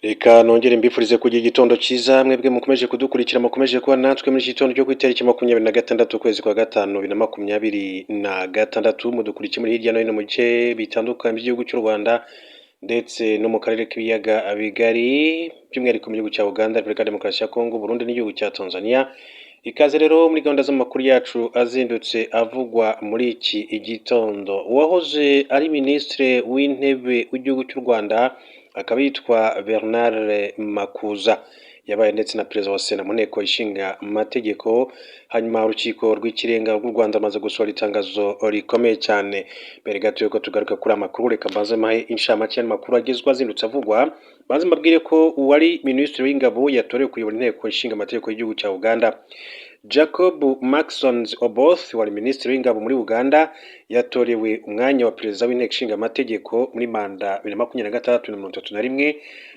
Reka nongere mbifurize kugira igitondo cyiza, mwebwe mukomeje kudukurikira, mukomeje kuba natwe muri iki gitondo cyo ku itariki 26 ukwezi kwa gatanu 2026. Mudukurikiye muri hirya no hino mu bice bitandukanye by'igihugu cy'u Rwanda ndetse no mu karere k'ibiyaga bigari, by'umwihariko mu gihugu cya Uganda, Repubulika ya Demokarasi ya Kongo, Burundi n'igihugu cya Tanzania. Ikaze rero muri gahunda z'amakuru yacu azindutse avugwa muri iki gitondo. Uwahoze ari Minisitiri w'Intebe w'igihugu cy'u Rwanda akaba yitwa Bernard Makuza, yabaye ndetse na Perezida wa Sena mu Nteko Ishinga Amategeko. Hanyuma Urukiko rw'Ikirenga rw'u Rwanda amaze gusohora itangazo rikomeye cyane. Mbere gato yuko tugaruka kuri aya makuru, reka mbanze mpahe inshamake y'amakuru agezwa azindutse avugwa. Banze mbabwire ko uwari Minisitiri w'Ingabo yatorewe kuyobora Inteko Ishinga Amategeko y'igihugu cya Uganda. Jacob Marksons Oboth, wari Minisitiri w'Ingabo muri Uganda, yatorewe umwanya wa Perezida w'Inteko Ishinga Amategeko muri manda 2026 na 31,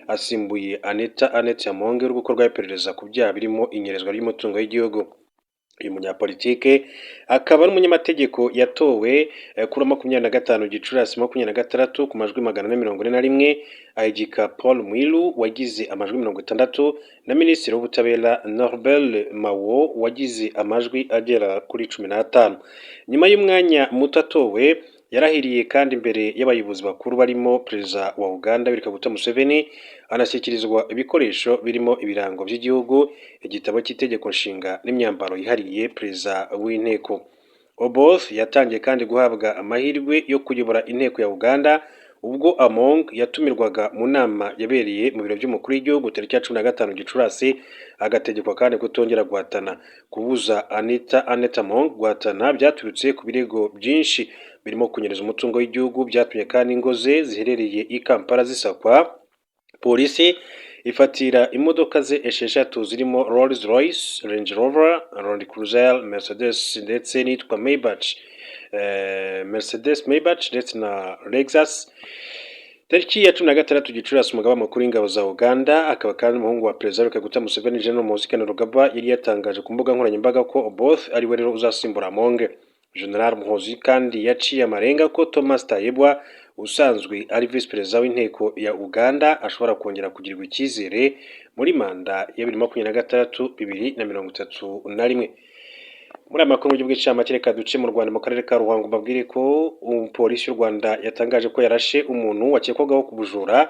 asimbuye Anita Annet Among uri gukorwaho iperereza ku byaha birimo inyerezwa ry'umutungo w'igihugu. Uyu munyapolitike akaba ari umunyamategeko, yatowe kuri 25 Gicurasi 26 ku majwi 441, ahigika Paul Mwiru wagize amajwi 60 na Minisitiri w'Ubutabera Norbert Mao wagize amajwi agera kuri 15. Nyuma y'umwanya muto atowe, yarahiriye kandi imbere y'abayobozi bakuru barimo Perezida wa Uganda Yoweri Kaguta Museveni, anashyikirizwa ibikoresho birimo ibirango by'igihugu, igitabo cy'itegeko nshinga n'imyambaro yihariye Perezida w'inteko. Oboth yatangiye kandi guhabwa amahirwe yo kuyobora inteko ya Uganda ubwo Among yatumirwaga mu nama yabereye mu biro by'umukuru w'igihugu tariki ya 15 Gicurasi, agategekwa kandi kutongera guhatana. Kubuza Anita Annet Among guhatana byaturutse ku birego byinshi birimo kunyereza umutungo w'igihugu, byatumye kandi ingo ze ziherereye i Kampala zisakwa, polisi ifatira imodoka ze esheshatu zirimo Rolls Royce, Range Rover, Land Cruiser, Mercedes ndetse n'iyitwa Maybach, Mercedes Maybach ndetse na Lexus. Tariki ya 16 Gicurasi, umugaba mukuru w'ingabo za Uganda akaba kandi umuhungu wa Perezida Yoweri Kaguta Museveni, General Muhoozi Kainerugaba, yari yatangaje ku mbuga nkoranyambaga ko Oboth ari we rero uzasimbura Among. General Muhoozi kandi yaciye amarenga ko Thomas Tayebwa, usanzwe ari Visi Perezida w'Inteko ya Uganda, ashobora kongera kugirirwa icyizere muri manda ya 2026 2031. Muri aya makuru mu buryo bw'incamake, reka duce mu Rwanda, mu karere ka Ruhango, mbabwire ko polisi y'u Rwanda yatangaje ko yarashe umuntu wakekwagaho ku bujura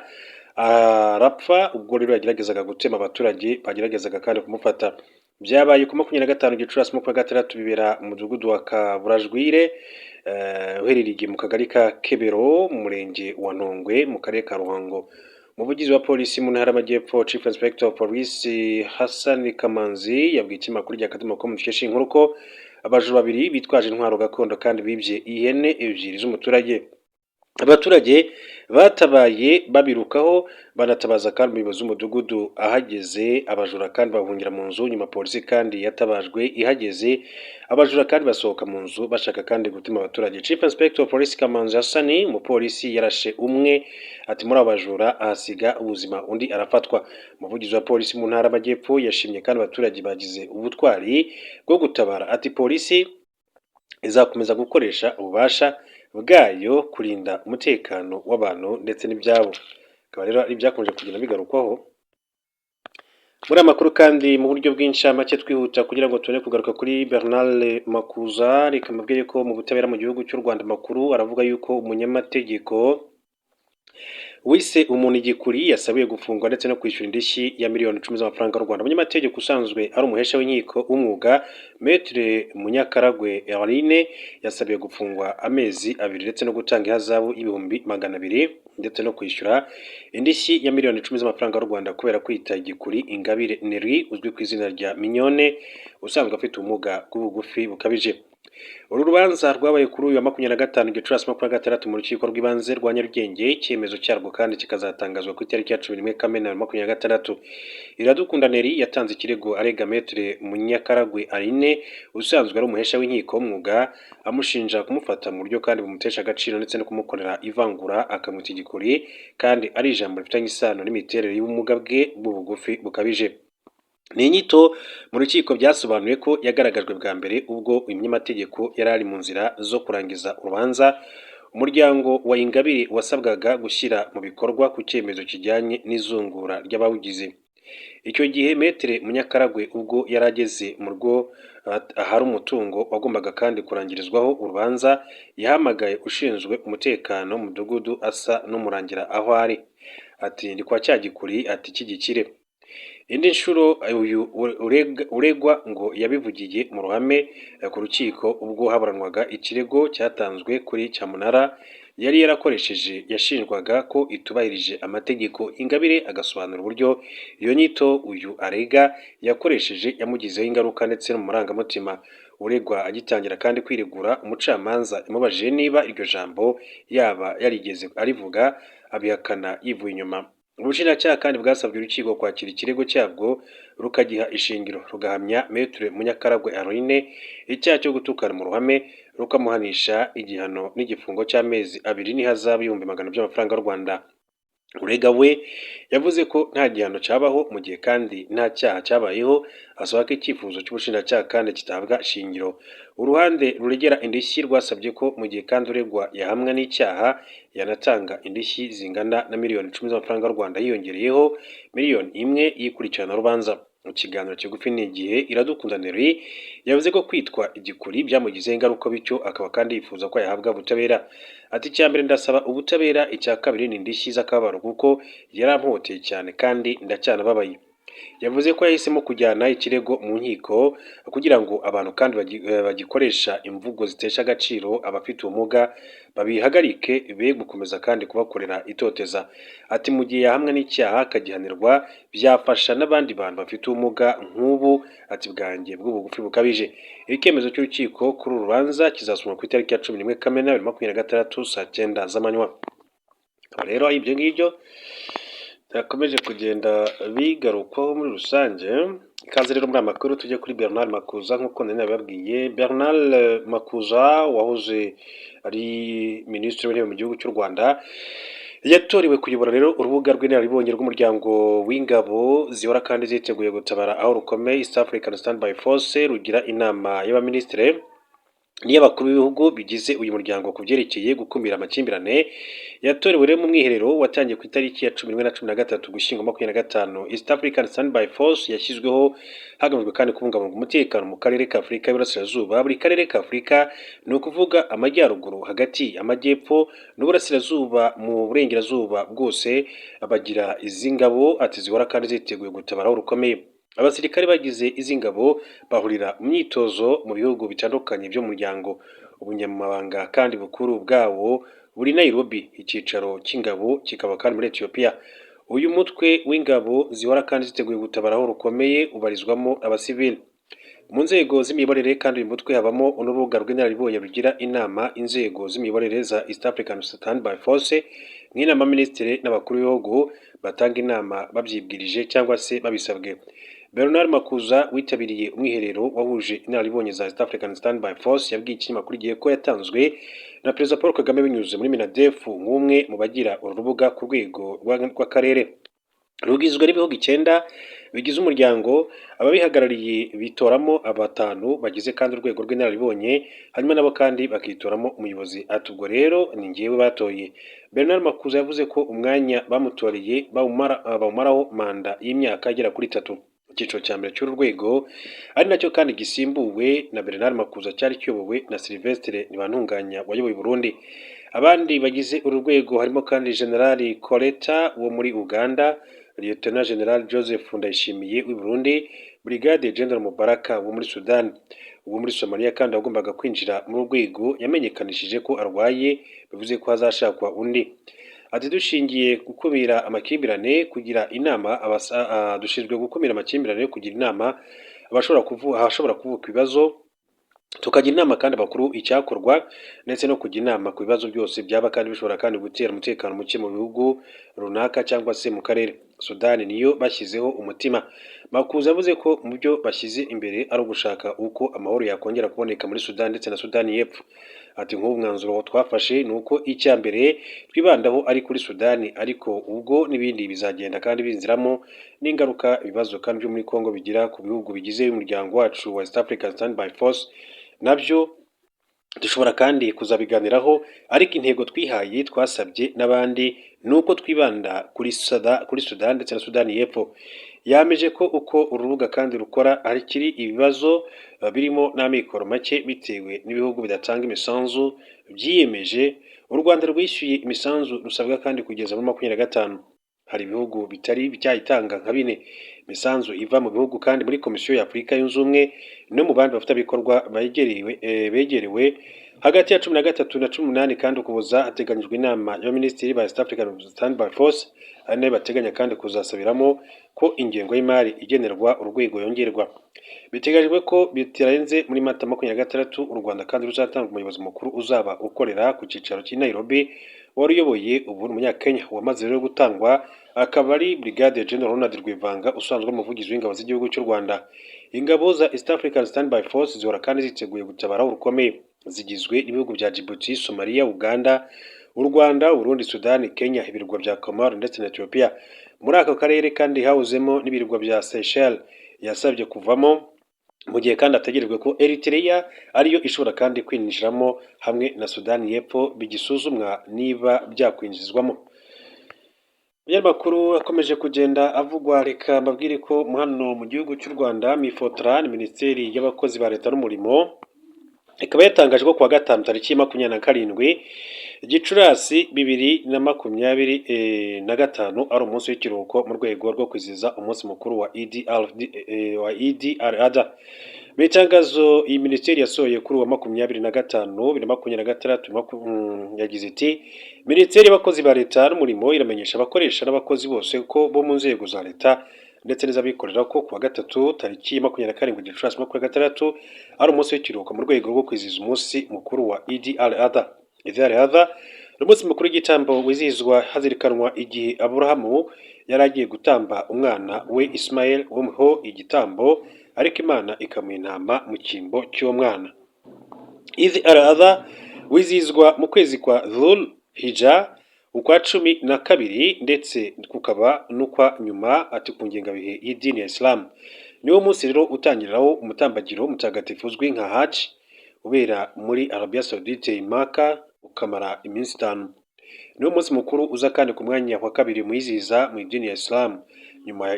arapfa, ubwo rero yageragezaga gutema abaturage bageragezaga kandi kumufata. Byabaye ku 25 Gicurasi 26, bibera mu mudugudu wa Kaburajwire uherereye mu kagari ka Kebero, mu murenge wa Ntongwe, mu karere ka Ruhango. Umuvugizi wa polisi mu ntara y'Amajyepfo, Chief Inspector of Police Hassan Kamanzi, yabwiye ikinyamakuru rya Akadomo com dukesha inkuru ko abajura babiri bitwaje intwaro gakondo kandi bibye ihene ebyiri z'umuturage. Abaturage batabaye babirukaho, banatabaza kandi umuyobozi w'umudugudu ahageze, abajura kandi bahungira mu nzu. Nyuma polisi kandi yatabajwe ihageze, abajura kandi basohoka mu nzu bashaka kandi gutema abaturage. Chief Inspector of Police Kamanzi Hassan, umupolisi yarashe umwe ati muri abo bajura ahasiga ubuzima, undi arafatwa. Umuvugizi wa polisi mu ntara y'Amajyepfo yashimye kandi abaturage bagize ubutwari bwo gutabara. Ati polisi izakomeza gukoresha ububasha bwayo kurinda umutekano w'abantu ndetse n'ibyabo. Akaba rero ari ibyakomeje kugenda bigarukwaho muri aya makuru. Kandi mu buryo bw'incamake, twihuta kugira ngo tubone kugaruka kuri Bernard Makuza, reka mbabwire ko mu butabera mu gihugu cy'u Rwanda amakuru aravuga yuko umunyamategeko wise umuntu igikuri yasabiwe gufungwa ndetse no kwishyura indishyi ya miliyoni 10 z'amafaranga y'u Rwanda. Umunyamategeko usanzwe ari umuhesha w'inkiko w'umwuga, Maître Munyakaragwe Eline, yasabiwe gufungwa amezi 2 ndetse no gutanga ihazabu y'ibihumbi 200 ndetse no kwishyura indishyi ya miliyoni 10 z'amafaranga y'u Rwanda kubera kwita igikuri Ingabire Nelly, uzwi ku izina rya Mignone, usanzwe afite ubumuga bw'ubugufi bukabije. Uru rubanza rwabaye kuri uyu wa 25 Gicurasi 26 mu Rukiko rw'Ibanze rwa Nyarugenge, icyemezo cyarwo kandi kikazatangazwa ku itariki ya 11 Kamena 2026. Iradukunda Nelly yatanze ikirego arega Maître Munyakaragwe Aline, usanzwe ari umuhesha w'inkiko w'umwuga, amushinja kumufata mu buryo kandi bumutesha agaciro ndetse no kumukorera ivangura, akamwita igikuri kandi ari ijambo rifitanye isano n'imiterere y'ubumuga bwe bw'ubugufi bukabije. Ni inyito mu rukiko byasobanuye ko yagaragajwe bwa mbere ubwo uyu munyamategeko yari ari mu nzira zo kurangiza urubanza. Umuryango wa Ingabire wasabwaga gushyira mu bikorwa ku cyemezo kijyanye n'izungura ry'abawugize. Icyo gihe Maître Munyakaragwe ubwo yari ageze mu rugo ahari umutungo wagombaga kandi kurangirizwaho urubanza, yahamagaye ushinzwe umutekano mu mudugudu asa n'umurangira aho ari, ati: "Ndi kwa Cyagikuri", ati "cy'igikire". Indi nshuro uyu uregwa ngo yabivugiye mu ruhame ku rukiko ubwo haburanwaga ikirego cyatanzwe kuri cyamunara yari yarakoresheje yashinjwaga ko itubahirije amategeko. Ingabire agasobanura uburyo iyo nyito uyu arega yakoresheje yamugizeho ingaruka ndetse no mu marangamutima. Uregwa agitangira kandi kwiregura, umucamanza yamubajije niba iryo jambo yaba yarigeze arivuga, abihakana yivuye inyuma. Ubushinjacyaha kandi bwasabye urukiko kwakira ikirego cyabwo rukagiha ishingiro, rugahamya Maître Munyakaragwe Aline icyaha cyo gutukana mu ruhame, rukamuhanisha igihano n'igifungo cy'amezi 2 n'ihazabu y'ibihumbi 400 by'amafaranga y'u Rwanda. Urega we yavuze ko nta gihano cyabaho mu gihe kandi nta cyaha cyabayeho, asaba ko icyifuzo cy'ubushinjacyaha kandi kitahabwa shingiro. Uruhande ruregera indishyi rwasabye ko mu gihe kandi uregwa yahamwa n'icyaha yanatanga indishyi zingana na miliyoni 10 z'amafaranga y'u Rwanda, hiyongereyeho miliyoni 1 y'ikurikiranarubanza. Mu kiganiro kigufi n'Igihe, Iradukunda Nelly yavuze ko kwitwa igikuri byamugizeho ingaruka, bityo akaba kandi yifuza ko yahabwa ubutabera. Ati: "Icya mbere ndasaba ubutabera, icya kabiri ni indishyi z'akababaro kuko yarampohoteye cyane kandi ndacyanababaye." Yavuze ko yahisemo kujyana ikirego mu nkiko kugira ngo abantu kandi bagikoresha imvugo zitesha agaciro abafite ubumuga babihagarike, be gukomeza kandi kubakorera itoteza. Ati: "Mu gihe yahamwa n'icyaha akagihanirwa, byafasha n'abandi bantu bafite ubumuga nk'ubu", ati "bwanjye bw'ubugufi bukabije". Icyemezo cy'urukiko kuri uru rubanza kizasomwa ku itariki ya 11 Kamena 2026 saa 9 z'amanywa. Rero ibyo ngibyo byakomeje kugenda bigarukwaho muri rusange. Ikaze rero muri aya makuru, tujye kuri Bernard Makuza. Nk'uko nari nabibabwiye, Bernard Makuza wahoze ari minisitiri w'intebe mu gihugu cy'u Rwanda yatorewe kuyobora rero urubuga rw'inararibonye rw'umuryango w'ingabo zihora kandi ziteguye gutabara aho rukomeye, East African Standby Force, rugira inama y'abaminisitiri n'iy'abakuru b'ibihugu bigize uyu muryango ku byerekeye gukumira amakimbirane. Yatorewe rero mu mwiherero watangiye ku itariki ya 11 na 13 Gushyingo 25. East African Standby Force yashyizweho hagamijwe kandi kubungabunga umutekano mu karere ka Afurika y'Iburasirazuba. Buri karere ka Afurika, ni ukuvuga amajyaruguru, hagati, amajyepfo n'uburasirazuba, mu burengerazuba bwose bagira izi ngabo, ati zihora kandi ziteguye gutabara aho rukomeye. Abasirikare bagize izi ngabo bahurira mu myitozo mu bihugu bitandukanye by'umuryango. Ubunyamabanga kandi bukuru bwawo buri Nairobi, icyicaro cy'ingabo kikaba kandi muri Ethiopia. Uyu mutwe w'ingabo zihora kandi ziteguye gutabara aho rukomeye ubarizwamo abasivili mu nzego z'imiyoborere, kandi uyu mutwe habamo n'urubuga rw'inararibonye rugira inama inzego z'imiyoborere za East African Standby Force, nk'inama minisitiri n'abakuru b'ibihugu batanga inama babyibwirije cyangwa se babisabwe. Bernard Makuza witabiriye umwiherero wahuje inararibonye za East African Standby Force yabwiye ikinyamakuru Igihe ko yatanzwe na Perezida Paul Kagame binyuze muri MINADEF nk'umwe mu bagira uru rubuga ku rwego rw'akarere. Rugizwe n'ibihugu icyenda bigize umuryango, ababihagarariye bitoramo batanu bagize kandi urwego rw'inararibonye, hanyuma nabo kandi bakitoramo umuyobozi. Ati: "Ubwo rero ni njyewe batoye." Bernard Makuza yavuze ko umwanya bamutoreye bawumaraho manda y'imyaka igera kuri 3. Icyiciro cya mbere cy'uru rwego, ari nacyo kandi gisimbuwe na Bernard Makuza, cyari kiyobowe na Sylvestre Ntibantunganya wayoboye Burundi. Abandi bagize uru rwego harimo kandi General Koleta wo muri Uganda, Lieutenant General Joseph Ndayishimiye w'i Burundi, Brigadier General Mubaraka wo muri Sudan. Uwo muri Somalia kandi wagombaga kwinjira muri urwego yamenyekanishije ko arwaye, bivuze ko hazashakwa undi. Ati: "Dushingiye gukumira amakimbirane, kugira inama, dushinzwe gukumira amakimbirane, kugira inama abashobora ahashobora kuvuka ibibazo, tukagira inama kandi abakuru icyakorwa, ndetse no kujya inama ku bibazo byose byaba kandi bishobora kandi gutera umutekano muke mu bihugu runaka cyangwa se mu karere." Sudani niyo bashyizeho umutima. Makuza yavuze ko mu byo bashyize imbere ari ugushaka uko amahoro yakongera kuboneka muri Sudani ndetse na Sudani y'Epfo. Ati: "Nk'ubu mwanzuro twafashe ni uko icya mbere twibandaho ari kuri Sudani, ariko ubwo n'ibindi bizagenda kandi binziramo n'ingaruka ibibazo kandi byo muri Congo bigira ku bihugu bigize umuryango wacu wa East African Standby Force nabyo." Dushobora kandi kuzabiganiraho, ariko intego twihaye, twasabye n'abandi, ni uko twibanda kuri Sudani ndetse na Sudani y'Epfo. Yameje ko uko uru rubuga kandi rukora hakiri ibibazo birimo n'amikoro make bitewe n'ibihugu bidatanga imisanzu byiyemeje. U Rwanda rwishyuye imisanzu rusabwa kandi kugeza muri 25. Hari ibihugu bitari byayitanga nka bine. Imisanzu iva mu bihugu kandi muri Komisiyo ya Afurika Yunze Ubumwe no mu bandi bafatanyabikorwa begerewe. Hagati ya 13 na 18 kandi Ukuboza hateganyijwe inama y'abaminisitiri ba East African Standby Force, ari nayo bateganya kandi kuzasabiramo ko ingengo y'imari igenerwa urwego yongerwa. Biteganyijwe ko bitarenze muri Mata 26 u Rwanda kandi ruzatanga umuyobozi mukuru uzaba ukorera ku cyicaro cy'i Nairobi. Wari uyoboye ubu ni Umunyakenya. Uwamaze rero gutangwa akaba ari Brigadier General Ronald Rwivanga, usanzwe ari umuvugizi w'ingabo z'igihugu cy'u Rwanda. Ingabo za East African Standby Force zihora kandi ziteguye gutabara aho rukomeye. Zigizwe n'ibihugu bya Djibouti, Somalia, Uganda, u Rwanda, Burundi, Sudani, Kenya, ibirwa bya Comores ndetse na Ethiopia. Muri ako karere kandi hawuzemo n'ibirwa bya Seychelles yasabye kuvamo, mu gihe kandi hategerejwe ko Eritrea ariyo ishobora kandi kwinjiramo hamwe na Sudani y'Epfo, bigisuzumwa niba byakwinjizwamo. Umunyamakuru akomeje kugenda avugwa. Reka mbabwire ko hano mu gihugu cy'u Rwanda, MIFOTRA, ni Minisiteri y'Abakozi ba Leta n'Umurimo, ikaba yatangaje ko kuwa gatanu tariki 27 Gicurasi 2025 ari umunsi w'ikiruhuko mu rwego rwo kwizihiza umunsi mukuru wa Eid al-Adha. Mu itangazo iyi minisiteri yasohoye kuri uwa 25 2026 yagize iti: "Minisiteri y'Abakozi ba Leta n'Umurimo iramenyesha abakoresha n'abakozi bose ko bo mu nzego za leta ndetse n'iz'abikorera ko kuwa gatatu tariki 27 Gicurasi 26 ari umunsi w'ikiruhuko mu rwego rwo kwizihiza umunsi mukuru wa Eid al-Adha. Eid al-Adha ni umunsi mukuru w'igitambo wizihizwa hazirikanwa igihe Aburahamu yari agiye gutamba umwana we Ismael ho igitambo, ariko Imana ikamuha intama mu cyimbo cy'uwo mwana. Eid al-Adha wizihizwa mu kwezi kwa Dhul Hijjah, ukwa 12, ndetse kukaba n'ukwa nyuma ati ku ngengabihe y'idini ya Islam. Niwo munsi rero utangiriraho umutambagiro mutagatifu uzwi nka Hajj, ubera muri Arabia Saudite i Maka, ukamara iminsi 5. Niwo munsi mukuru uza kandi ku mwanya wa kabiri muyizihiza mu idini ya Islam nyuma ya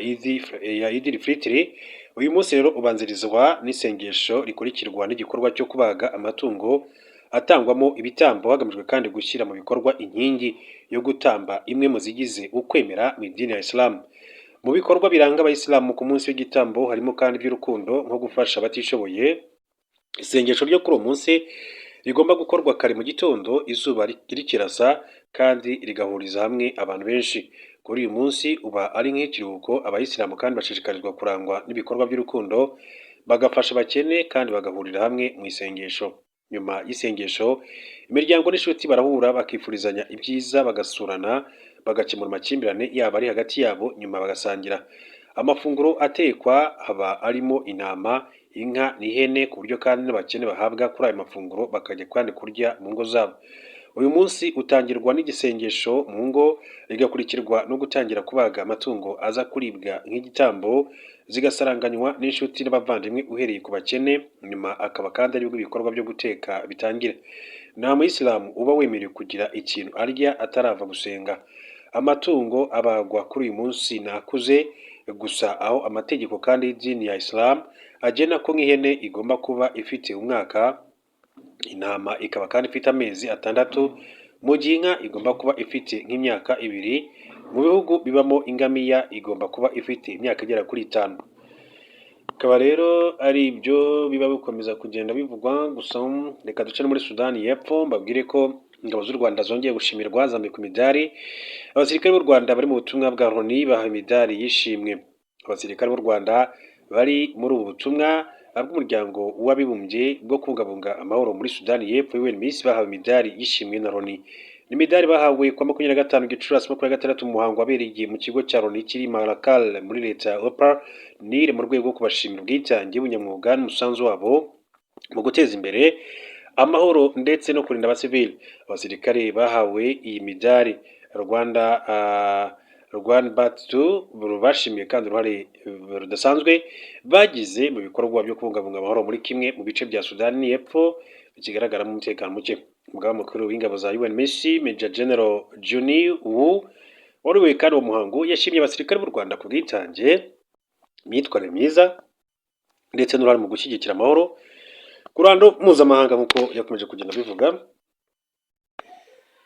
Eid al-Fitr. Uyu munsi rero ubanzirizwa n'isengesho rikurikirwa n'igikorwa cyo kubaga amatungo atangwamo ibitambo, hagamijwe kandi gushyira mu bikorwa inkingi yo gutamba, imwe mu zigize ukwemera mu idini ya Islam. Mu bikorwa biranga abayisilamu ku munsi w'igitambo harimo kandi iby'urukundo nko gufasha abatishoboye. Isengesho ryo kuri uwo munsi rigomba gukorwa kare mu gitondo izuba rikirasa, kandi rigahuriza hamwe abantu benshi. Kuri uyu munsi uba ari nk'ikiruhuko, abayisilamu kandi bashishikarizwa kurangwa n'ibikorwa by'urukundo, bagafasha abakene kandi bagahurira hamwe mu isengesho. Nyuma y'isengesho imiryango n'inshuti barahura, bakifurizanya ibyiza, bagasurana, bagakemura amakimbirane yaba ari hagati yabo, nyuma bagasangira. Amafunguro atekwa haba arimo intama, inka n'ihene, ku buryo kandi n'abakene bahabwa kuri ayo mafunguro, bakajya kandi kurya mu ngo zabo. Uyu munsi utangirwa n'igisengesho mu ngo, rigakurikirwa no gutangira kubaga amatungo aza kuribwa nk'igitambo, zigasaranganywa n'inshuti n'abavandimwe uhereye ku bakene. Nyuma akaba kandi aribwo ibikorwa byo guteka bitangira. Nta muyisilamu uba wemerewe kugira ikintu arya atarava gusenga. Amatungo abagwa kuri uyu munsi ni akuze gusa, aho amategeko kandi y'idini ya Islam agena ko nk'ihene igomba kuba ifite umwaka, intama ikaba kandi ifite amezi 6, mu gihe inka igomba kuba ifite nk'imyaka 2. Mu bihugu bibamo ingamiya igomba kuba ifite imyaka igera kuri 5. Bikaba rero ari ibyo biba bikomeza kugenda bivugwa. Gusa reka duce no muri Sudani y'Epfo, mbabwire ko ingabo z'u Rwanda zongeye gushimirwa, zambikwa imidari. Abasirikare b'u Rwanda bari mu butumwa bwa Loni bahawe imidari y'ishimwe. Abasirikare b'u Rwanda bari muri ubu butumwa bw'Umuryango w'Abibumbye bwo kubungabunga amahoro muri Sudani y'Epfo, UNMISS, bahawe imidari y'ishimwe na Loni. Ni imidari bahawe kuwa 25 Gicurasi 26 mu muhango wabereye mu kigo cya Loni kiri Malakal muri leta ya Upper Nile, mu rwego rwo kubashimira ubwitange, ubunyamwuga n'umusanzu wabo mu guteza imbere amahoro ndetse no kurinda abasivili. Abasirikare bahawe iyi midari Rwanda Rwanda bashimiye kandi uruhare rudasanzwe bagize mu bikorwa byo kubungabunga amahoro muri kimwe mu bice bya Sudani y'Epfo. bikigaragaramo umutekano muke. Umugaba mukuru w'ingabo za UNMISS, Major General Junyi Wu, wari kandi uwo muhango, yashimye abasirikare b'u Rwanda ku bwitange, imyitwarire myiza ndetse n'uruhare mu gushyigikira amahoro ku ruhando mpuzamahanga, nk'uko yakomeje kugenda abivuga.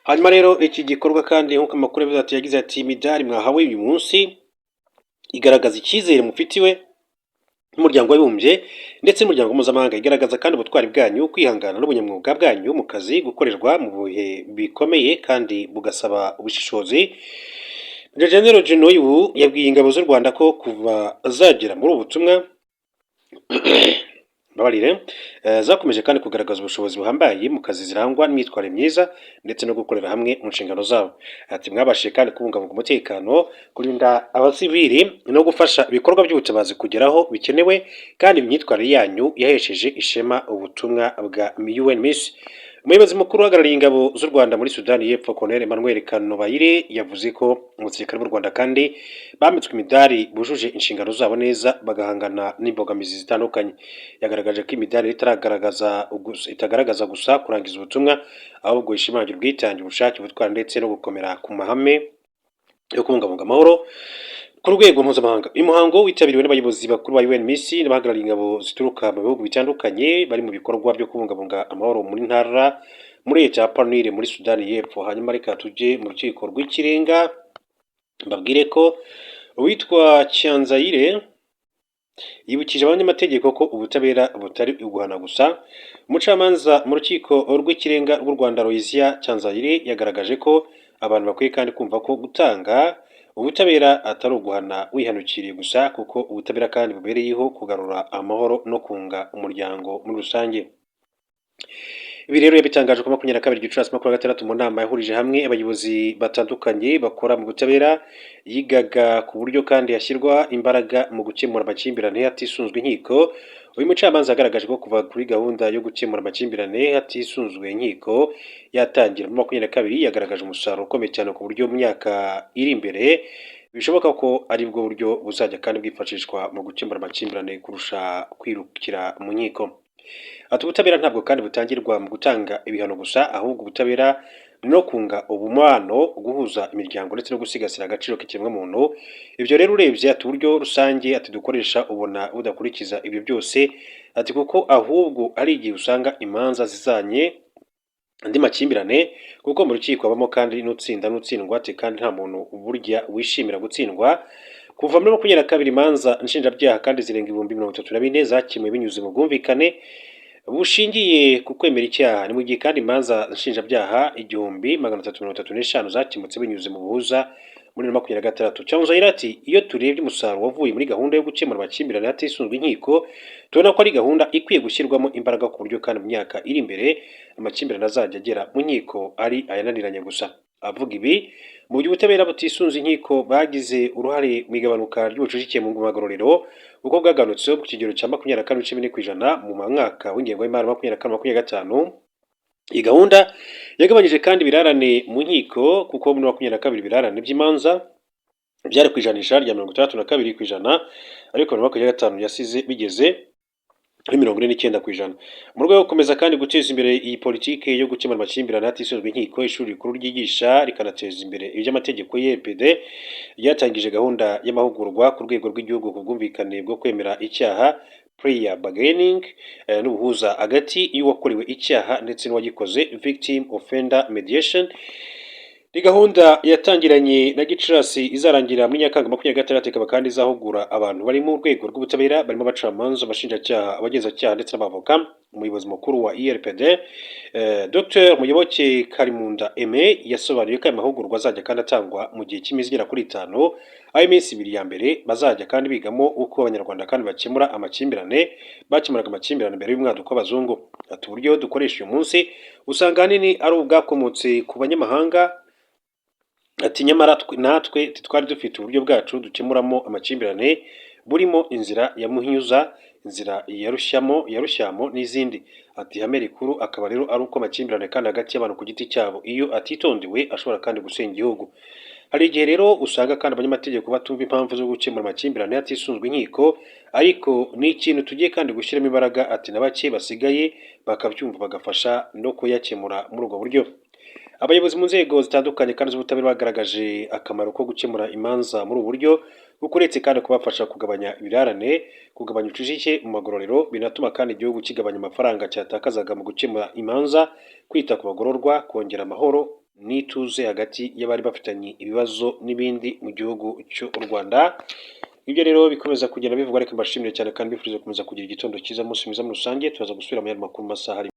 Hanyuma rero iki gikorwa kandi, nk'uko amakuru yavuze ati, yagize ati: "Imidari mwahawe uyu munsi igaragaza icyizere mufitiwe n'umuryango w'abibumbye ndetse n'umuryango mpuzamahanga. Igaragaza kandi ubutwari bwanyu, kwihangana n'ubunyamwuga bwanyu mu kazi gukorerwa mu bihe bikomeye kandi bugasaba ubushishozi." Major General Junyi Wu yabwiye ingabo z'u Rwanda ko kuva zagera muri ubu butumwa, mbabarire, zakomeje kandi kugaragaza ubushobozi buhambaye mu kazi, zirangwa n'imyitwarire myiza ndetse no gukorera hamwe mu nshingano zabo. Ati: "Mwabashije kandi kubungabunga umutekano, kurinda abasivili no gufasha ibikorwa by'ubutabazi kugeraho bikenewe, kandi imyitwarire yanyu yahesheje ishema ubutumwa bwa UNMISS." Umuyobozi mukuru uhagarariye ingabo z'u Rwanda muri Sudani y'Epfo, Colonel Emmanuel Kanobayire, yavuze ko abasirikare b'u Rwanda kandi bambitswe imidari bujuje inshingano zabo neza, bagahangana n'imbogamizi zitandukanye. Yagaragaje ko imidari itagaragaza gusa kurangiza ubutumwa, ahubwo ishimangira ubwitange, ubushake, ubutwari ndetse no gukomera ku mahame yo kubungabunga amahoro ku rwego mpuzamahanga. Uyu muhango witabiriwe n'abayobozi bakuru ba UNMISS n'abahagarariye ingabo zituruka mu bihugu bitandukanye bari mu bikorwa byo kubungabunga amahoro muri ntara muri leta ya Upper Nile muri Sudani y'Epfo. Hanyuma reka tujye mu rukiko rw'ikirenga, mbabwire ko uwitwa Cyanzayire yibukije abanyamategeko ko ubutabera butari uguhana gusa. Umucamanza mu rukiko rw'ikirenga rw'u Rwanda, Aloysia Cyanzayire, yagaragaje ko abantu bakwiye kandi kumva ko gutanga ubutabera atari uguhana wihanukiriye gusa, kuko ubutabera kandi bubereyeho kugarura amahoro no kunga umuryango muri rusange. Ibi rero yabitangaje ku 22 Gicurasi 26 mu nama yahurije hamwe abayobozi batandukanye bakora mu butabera, yigaga ku buryo kandi hashyirwa imbaraga mu gukemura amakimbirane hatisunzwe inkiko. Uyu mucamanza yagaragaje ko kuva kuri gahunda yo gukemura amakimbirane hatisunzwe inkiko yatangira muri 22, yagaragaje umusaruro ukomeye cyane, ku buryo mu myaka iri imbere bishoboka ko aribwo buryo buzajya kandi bwifashishwa mu gukemura amakimbirane kurusha kwirukira mu nkiko. Ati: "Ubutabera ntabwo kandi butangirwa mu gutanga ibihano gusa, ahubwo ubutabera ni no kunga ubumano, guhuza imiryango ndetse no gusigasira agaciro k'ikiremwamuntu. Ibyo rero urebye," ati, "uburyo rusange," ati, "dukoresha ubona budakurikiza ibyo byose," ati, "kuko ahubwo ari igihe usanga imanza zizanye andi makimbirane, kuko mu rukiko habamo kandi n'utsinda n'utsindwa," ati, "kandi nta muntu burya wishimira gutsindwa." Kuva muri 22, imanza nshinjabyaha kandi zirenga 34,000 zakemuwe binyuze mu bwumvikane bushingiye ku kwemera icyaha. Ni mu gihe kandi imanza nshinjabyaha 1,335 zakemutse binyuze mu buhuza muri 2026. Cyanzayire ati: "Iyo turebye umusaruro wavuye muri gahunda yo gukemura amakimbirane hatisunzwe inkiko, tubona ko ari gahunda ikwiye gushyirwamo imbaraga, ku buryo kandi mu myaka iri imbere amakimbirane azajya agera mu nkiko ari ayananiranye gusa." Avuga ibi mu gihe ubutabera butisunze inkiko bagize uruhare mu igabanuka ry'ubucucike mu magororero, kuko bwaganutseho ku kigero cya 24.4% mu mwaka w'ingengo y'imari 24/25. Iyi gahunda yagabanyije kandi ibirarane mu nkiko, kuko muri 22 ibirarane by'imanza byari ku ijanisha rya 62%, ariko muri 25 yasize bigeze kuri 49%. Mu rwego rwo gukomeza kandi guteza imbere iyi politiki yo gukemura amakimbirane hatisunzwe inkiko, ishuri rikuru ryigisha rikanateza imbere iby'amategeko, ILPD, ryatangije gahunda y'amahugurwa ku rwego rw'igihugu ku bwumvikane bwo kwemera icyaha, plea bargaining, n'ubuhuza hagati y'uwakorewe icyaha ndetse n'uwagikoze, victim offender mediation. Ni gahunda yatangiranye na Gicurasi, izarangira muri Nyakanga 26, ikaba kandi izahugura abantu bari mu rwego rw'ubutabera, barimo abacamanza, abashinjacyaha, abagenzacyaha ndetse n'abavoka. Umuyobozi mukuru wa ILPD, Dr Muyoboke Karimunda Aimé, yasobanuye ko aya mahugurwa azajya kandi atangwa mu gihe cy'iminsi igera kuri 5, aho iminsi 2 ya mbere bazajya kandi bigamo uko Abanyarwanda kandi bakemura amakimbirane, bakemuraga amakimbirane mbere y'umwaduko w'abazungu. Ati: "Uburyo dukoresha uyu munsi usanga ahanini ari ubwakomotse ku banyamahanga," ati, "nyamara natwe twari dufite uburyo bwacu dukemuramo amakimbirane, burimo inzira ya Muhinyuza, inzira ya Rushyamo, ya Rushyamo n'izindi." Ati: "Ihame rikuru akaba rero ari uko amakimbirane kandi hagati y'abantu ku giti cyabo, iyo atitondewe, ashobora kandi gusenya igihugu." Hari igihe rero usanga kandi abanyamategeko batumva impamvu zo gukemura amakimbirane hatisunzwe inkiko, ariko ni ikintu tugiye kandi gushyiramo imbaraga." Ati: "Na bake basigaye bakabyumva, bagafasha no kuyakemura muri ubwo buryo." Abayobozi mu nzego zitandukanye kandi z'ubutabera bagaragaje akamaro ko gukemura imanza muri ubu buryo, kuko uretse kandi kubafasha kugabanya ibirarane, kugabanya ubucucike mu magororero, binatuma kandi igihugu kigabanya amafaranga cyatakazaga mu gukemura imanza, kwita ku bagororwa, kongera amahoro n'ituze hagati y'abari bafitanye ibibazo n'ibindi mu gihugu cy'u Rwanda. Ibyo rero bikomeza kugenda bivugwa, ariko mbashimire cyane kandi mbifuriza gukomeza kugira igitondo cyiza, umunsi mwiza muri rusange. Turaza gusubira mu yandi makuru mu masaha ari